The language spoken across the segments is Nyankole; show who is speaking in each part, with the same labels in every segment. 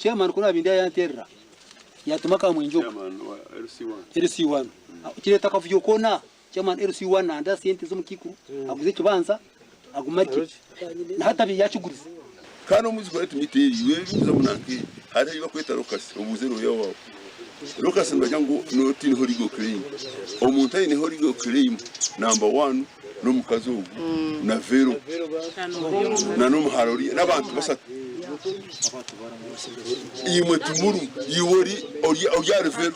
Speaker 1: Chairman ku naabaire ndi aha yanteerera yaatuma Kamwengye ogwo LC1 kireeta akavuyo koona. Chairman LC1 nanda sente z'omukaikuru aguze ekibanja agume arye na hati abaire yakigurize.
Speaker 2: Kandi omwizukuru ati miteeri iwe buuza munanka hariho ei bakweta locus obuuze lawyer waawe. Locus nibagira ngu tiineho legal claim. Omuntu aineho legal claim number one n'omukazi ogu na Vero na n'omuhara oriya n'abantu bashatu. Imwe timurimu, iwe ori ori ahari Vero.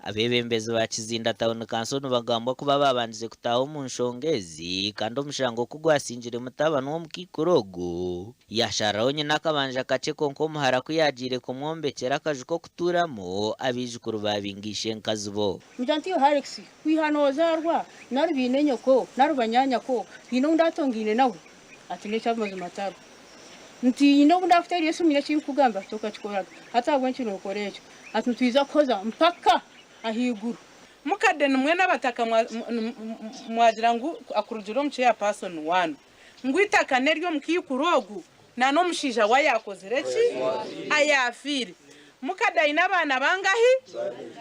Speaker 3: Abeebembezi ba Kizinda Town Council nibagambwa kuba baabandize kutaaha omu nshonga ezi kandi omushango ku gwasingire mutabani w'omukaikuru ogu, yaashariraho nyina akabanja kakye kwonka omuhara ku yaagiire kumwombekyera akaju k'okutuuramu, abaijukuru baabinga ishenkazi bo.
Speaker 4: Mugira nti, Iwe Alex, kwiha noozaarwa, nari baine nyoko, nari banyaanyako, haine ou ndaatongaine nawe? Ati, N'eky'amazima tariho. Nti, Haine obu ndaakuteerera esimu haine eki ndikukugambira? Ati, Tokakikoraga. Hati ahabw'enki nookora ekyo? Ati, Nitwija kuhoza mpaka ahaiguru.
Speaker 5: Mukadde nimwe n'abataka mwagira ngu akurugira omu chairperson one ngu eitaka n'ery'omukaikuru ogu na n'omushaija we ayakozire ki? Ayafiire. Mukadde aine abaana bangahi?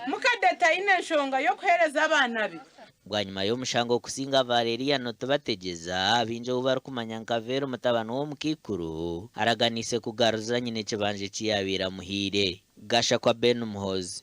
Speaker 5: Mukadde taine nshonga y'okuheereza abaana be?
Speaker 3: Bwanyima y'omushango kusinga Valeriano Tibategyeza, baingi ou barikumanya nka Vero mutabani w'omukaikuru, araganiise kugaruza nyina ekibanja eki yaabaire amuhaire. Gashakwa Ben Muhoozi.